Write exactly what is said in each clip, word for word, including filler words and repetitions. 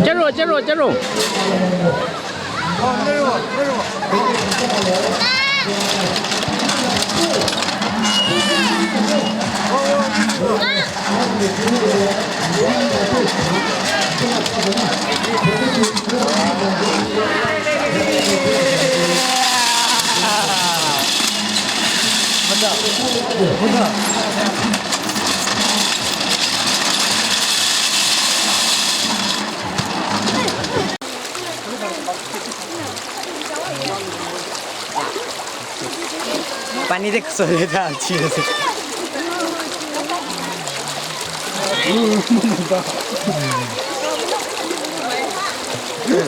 Charo, charo, charo. Pani de kusole da chi.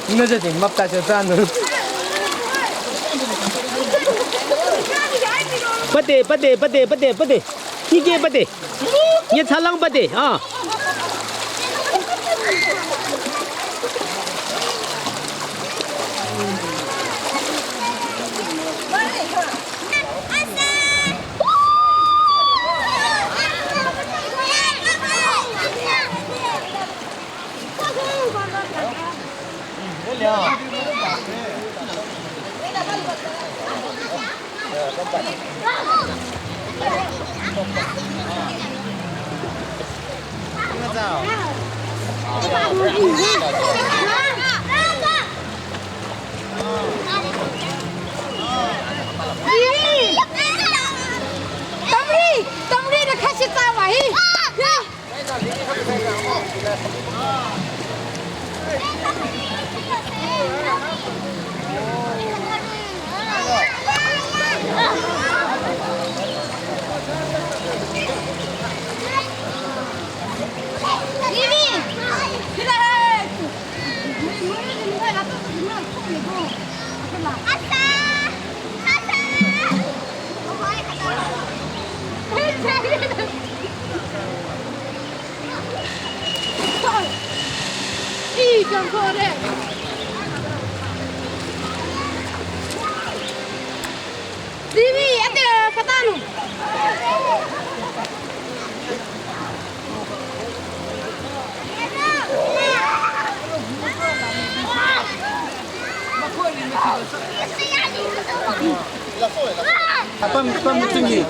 Nge je ding map ta che sa nu. Pate, pate, pate, pate, pate. Nyi ke pate. Nyi tsalang pate. Ah. Tongri, tongri na kashi tsawa hi. Bibi, ate katanu. Apam, apam, tinggi.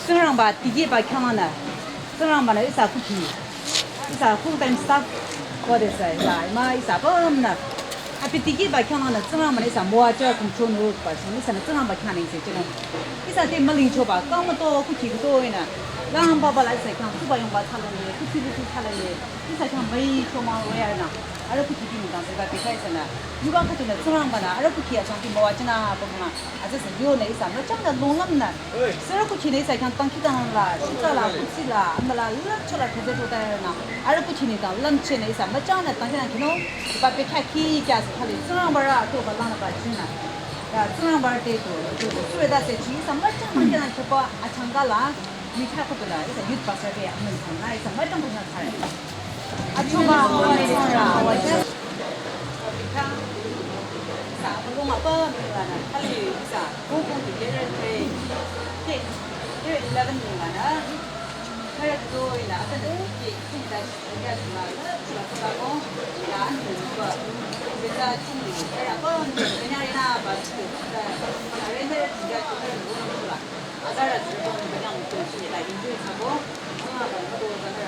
Tsingrangba tikehba khyanglanü, Tsingrangba-nü ihsa kukhi, ihsa full time staff khodesü la, ima ihsa apümnü abi tikehba khyanglanü Tsingrangba-nü ihsa müwajü kümchonungba chang ihsanü Tsingrangba khyang nengse jünung. Ihsa te mülingchoba kang müto kukhi kuto inü lang papa la ihsa khyang tsuba yongba thsalale, kuthsi kuthsi thsalale, ihsa khyang müicho mah royarnü, arüh kukhi ki nengdang seba bekhyah ihsanü yuba khüdunü Tsingrangba-nü arüh kukhi achangki müwajünü apümnü atsüsü yonü ihsa müchangnü longlümnü, sürü kukhinü ihsa khyang dangkhidangnang la, shutsa la, kuthsi la, amüla lüpcho la thüzehcho tayarnü, arüh kukhi nengdang lümchehnü ihsa müchangnü dangkhidangnang khinung, hiba bekhyah kihkhyahsü thali Tsingrangba-rü atoba langnüba jingnü, ya Tsingrangba-rü te tu, tu, tu, sürü tase chi ihsa müchang müchangnü choba achangka la, mi khyah khüdula ihsa youth pastor te amün thsangnü ihsa müchang müchangnü thsare. Achoba, achoba, achoba. Sa, abulong apümnü lanü, thali, sa, kukhu tikehre te, te, year eleven nü lanü, kare do ila, ata ne, te, te, ta, ya, la, la, la, la, mo, la, antu, ba, beta, chungli, kare apümnü, kanya ina, ba, te, ta, arende, ya, chungli, la, azara, chungli, kanya, mo, te, la, enjoy, sa, bo, ah, ba, mo, do, ba, na,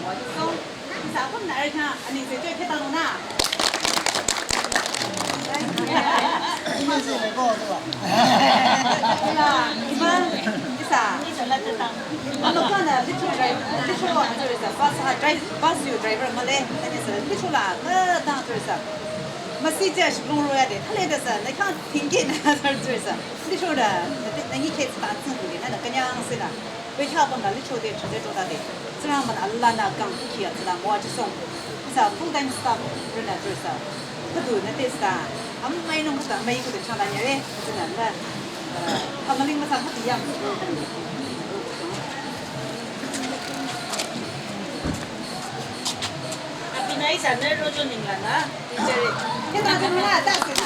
mo, so, Ihsa apümnü arüh khyang anengse jücho khetanung nü. Ihsa, ihsa, ihsa la tetang. Ano khyang nü litro driver, litro driver ihsa, bus ha drive, bus yo driver mühle, anengse litro la, eh, tang driver ihsa. Müsi jücho shibülung royade, thali de ihsa, nü khyang tingke nü driver ihsa. Litro la, nü, nü nyi khe tsü ta tsü bu de, nü, nü kanyang se la. Bekhyah apümnü lichode, chode chodade. Tsingrangba-nü alanü kang kukhi atsüla müwajüsohng. Ihsa full time staff rünü dresa. Khüdunü te sü. Amüi nung khüta, amüi khüta changla nyare. Atsünü nü. Uh, amüling müsa khüta yang. Abinai sa nü rojo ningla nü. Teacher. Kita dulu lah, tak sih.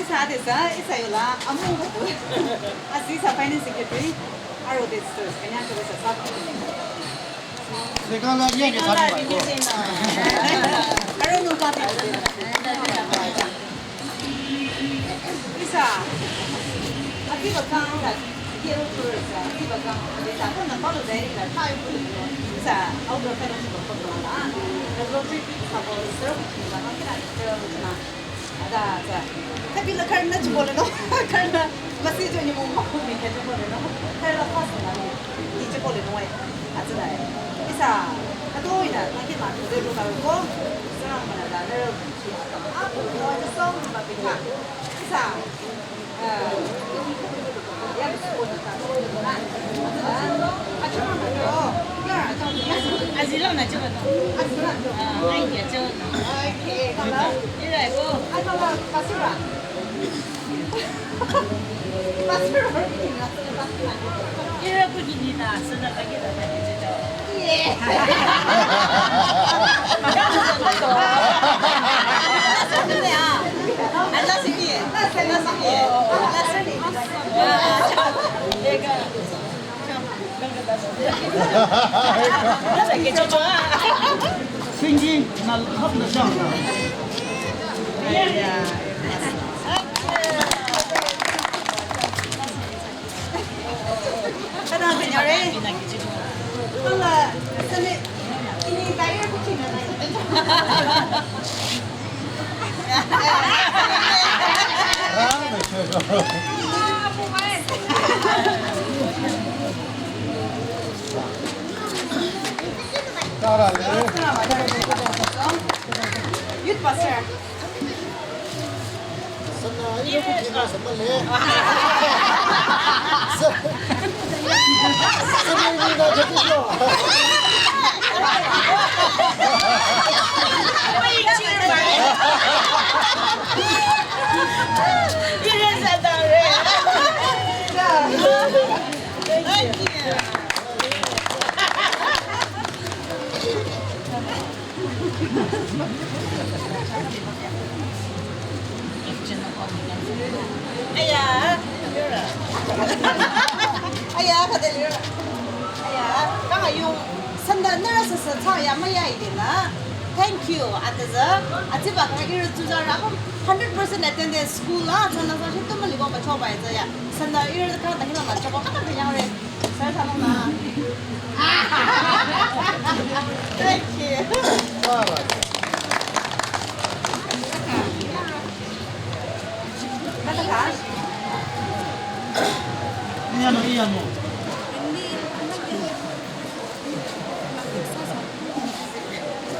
Ihsa adesü, ihsa yola, amu. Asi ihsa finance secretary, aro desü, kanya kore sa sab. Sekala niya ke sab. Aro no ka. Ihsa, ati bakang la, yero tourist, ati bakang, ati ta ko na palo dai la, ta yu ko. Ihsa, outdoor fellowship ko la. Rotary sa ko, sir, la, na, na. Ada, ada. Tapi la karna chibole no. Karna masih jo ni mo mako ni ke chibole no. Karna pas na ni. Ni chibole no ai. Atsü dai. Ihsa. Ato ina, na ke ma to de ro ta ko. Sa mana da ne ro. Apo ko so ma pe ka. Ihsa. Singing, na hap na sang. Youth pastor. Aya, aya, khüde lira. Aya, kang ayung, sanda nara sasa cha ya maya idina. Thank you, ataza, atiba kang ira tuza ra, hundred percent attendance school la, sanda sa shi tumali ba ba choba ya. Sanda ira kang ta hila ma choba kata kanyang re. Thank you.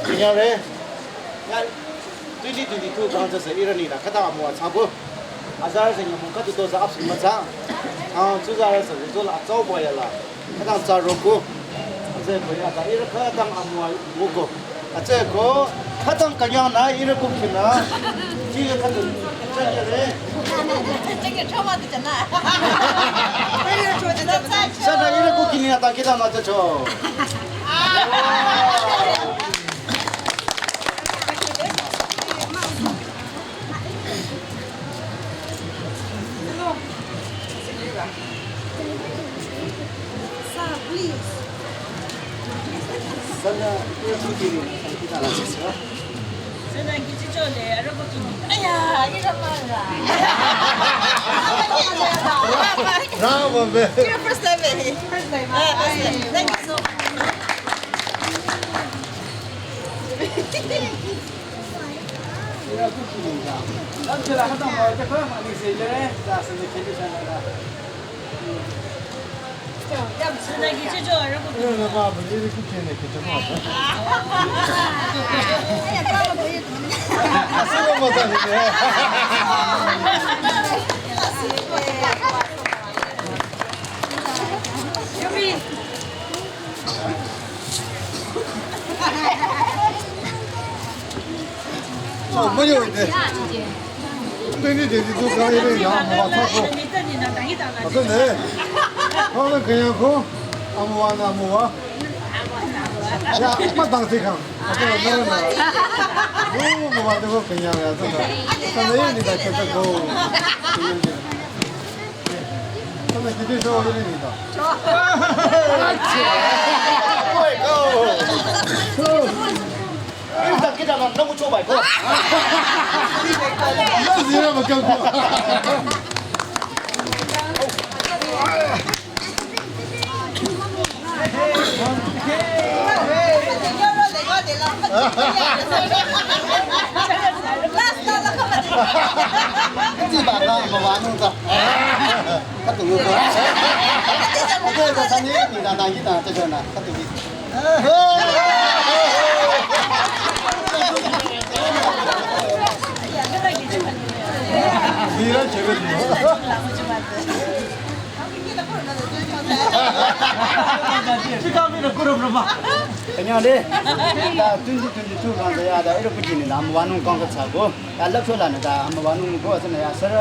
Inyare. Ya, twenty twenty-two kang tsü ihrü nü la khüta amüwa thsako. Azarü sü nyümong khüdu to tsü apsü mütsa. Kang tsuzarü sü result atsauba yala. Khüta tsü roko. Atsü ko ya ta ihrü khüta amüwa nguko. Atsü ko khüta kanyang nü ihrü kukhi nü. Ji khüdu. Tsü ya re. Tsü ya choma tu tsü nü. Tsü nü ihrü kukhi nü ta kita nü tsü cho. Sana, aya, ira mara. Bravo, man. First time, eh? First time. Ah, first time. Thank you so much. Twenty twenty-two kang ihrü ya amüwa thsako. Atsa ne. Kang kanyang ko amüwa nü amüwa. Ya, ma dang si kang. Atsa ne. Wo, amüwa de ko kanyang ya tsü. Atsa ne, nü ta keta ko. Sana kiti so yini nita. Oi, go. Ita kita na namu chobai ko. Na zira makan ko. Ati ba ka ma wa nung ta. Ka tu lu ko. Ati ta sani ni na na yi ta ta na. Ka tu ni. Ni ra che be ni. Kanyang de, ta twenty twenty-two kang ya da ihrü kuji nü la amüwa nung kang ka thsako. Ya lap shola nü ta amüwa nung ko tsü nü ya sir.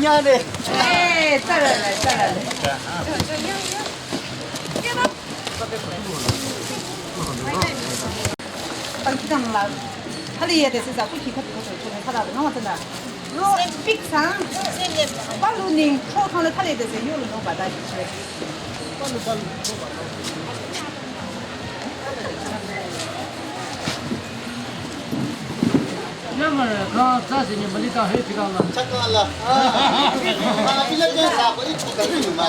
Yani. Eh, tsarale, tsarale. Pangkidang la. Hali ya desi sa kuki khatu khatu khatu khatu no tsanda. Ro big sa. Palu ning kho khang la thali desi yo lo no ba da ji. Yamare ka tsasi ni malita he chikala. Chakala. Ah. Ah, bila je sa ko itu kan ni ma.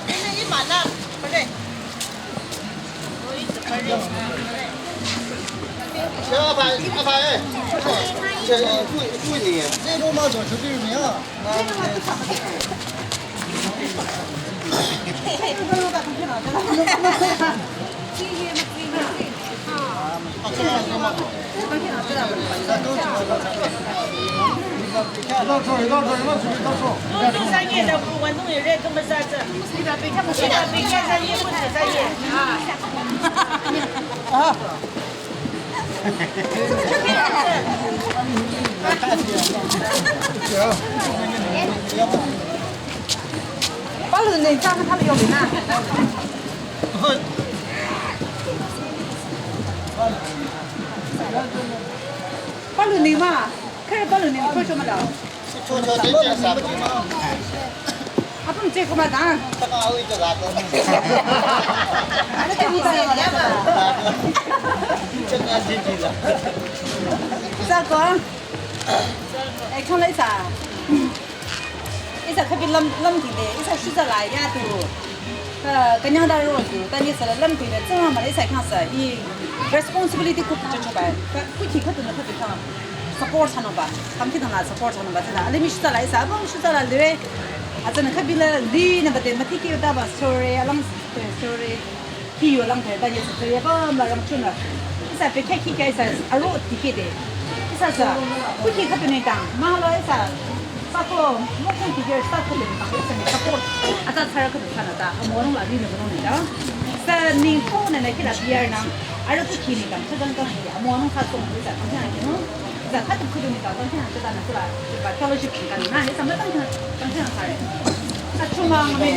Ini ni mana? Pade. Siapa? Apa eh? Siapa? Itu itu ni. Saya mau masuk cuti ni ya. Palu ni tsang kha yo na. Palu ni ma, khe palu ni ko choma la. Apun che kuma ta. Ana che kuma ta. Sa ko. Ai khang la isa. Isa khabi lam lam ti de, isa shuza la ya tu. Ka kanyang da ro tu, ta ni sa la lam ti de, tsang ma isa khang sa. I responsibility ko cha cha ba. Ka ku ki kha tu na kha tu kha. Support thano ba. Kam ki na support thano ba ta. Ale mi shuza la isa, ba shuza la le. A tsang khabi la li na ba de, ma ti ki ta ba sorry, alang sorry. Ki yo lang thai ta ye sa ye ba ma rang chuna. Isa pe khe ki khe isa aro ti khe de. Isa sa. Ku ki kha pe ne ta. Ma lo isa. Sa ko mo ko ki khe sa ko le ta. Isa ne support. Ata sa ra ko sa na ta. Mo rong la ni ne ko ne ta. Sa ni ko ne ne ki la biar na. Aro ku ki ni ta. Sa dang ka ni. Mo rong sa ko ni sa. Ka ni no. Isa kha tu ku ni ta. Ka ni ta na ku la. Ba fellowship ka na. Isa ma ta. Ka ni sa. Sa chuma me.